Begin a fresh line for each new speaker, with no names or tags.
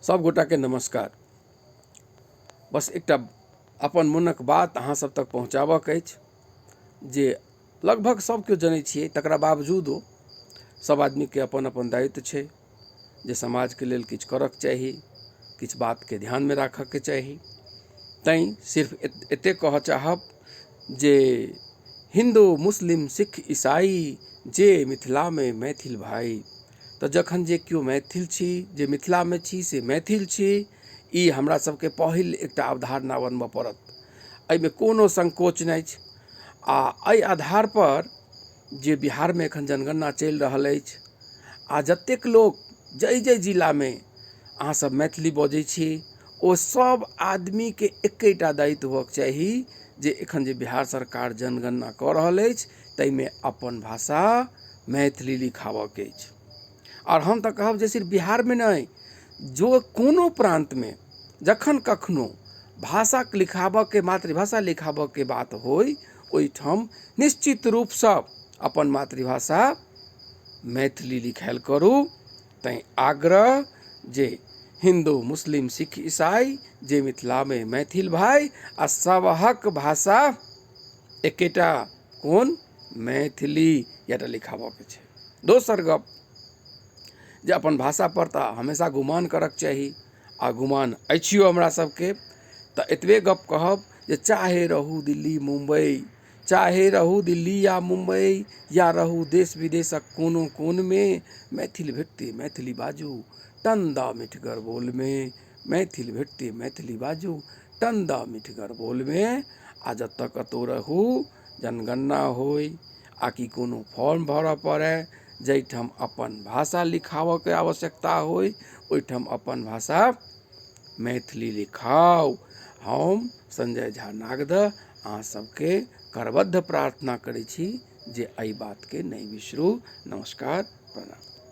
सब गोटाके नमस्कार। बस एकटा अपन मोनक बात अहाँ सब तक पहुँचाबऽके अछि जे लगभग सब केओ जनै छियै, तकरा बावजूदो सब आदमीके अपन अपन दायित्व छै जे समाजके लेल किछु करऽके चाही, किछु बातके ध्यानमे राखऽके चाही। तैँ सिर्फ एतेक कहऽ चाहब जे हिन्दू मुस्लिम सिख ईसाई जे मिथिलामे मैथिल भाइ, तऽ जखन जे केओ मैथिल छी, जे मिथिलामे छी से मैथिल छी, ई हमरा सबके पहिल एकटा अवधारणा बनबऽ पड़त। एहिमे कोनो संकोच नहि अछि। आ एहि आधार पर जे बिहारमे एखन जनगणना चलि रहल अछि आ जतेक लोक जाहि जाहि जिलामे अहाँ सब मैथिली बजै छी, ओ सब आदमीके एकेटा दायित्व होबऽके चाही जे एखन जे बिहार सरकार जनगणना कऽ रहल अछि ताहिमे अपन भाषा मैथिली लिखाबऽके अछि। आओर हम तऽ कहब जे सिर्फ बिहारमे नहि, जो कोनो प्रान्तमे जखन कखनो भाषाके लिखाबऽके, मातृभाषा लिखाबऽके बात होइ, ओहिठाम निश्चित रूपसँ अपन मातृभाषा मैथिली लिखायल करू। तैँ आग्रह जे हिन्दू मुस्लिम सिख ईसाई जे मिथिलामे मैथिल भाइ आ सबहक भाषा एकेटा कोन मैथिली इएहटा लिखाबऽके छै। दोसर गप जे अपन भाषापर तऽ हमेशा गुमान करऽके चाही आ गुमान अछियो हमरा सबके। तऽ एतबे गप कहब जे चाहे रहू दिल्ली मुम्बई, चाहे रहू दिल्ली या मुम्बई, या रहू देश विदेशक कोनो कोनमे, मैथिल भेटते मैथिली बाजू टन दऽ मिठगर बोलमे, मैथिल भेटते मैथिली बाजू टन दऽ मिठगर बोलमे। आ जतऽ कतहु रहू जनगणना होइ आ कि कोनो फॉर्म भरऽ पड़ै, जाहिठाम अपन भाषा लिखाबऽके आवश्यकता होइ, ओहिठाम अपन भाषा मैथिली लिखाउ। हम संजय झा नागदह अहाँ सबके करबद्ध प्रार्थना करै छी जे एहि बातके नहि बिसरू। नमस्कार, प्रणाम।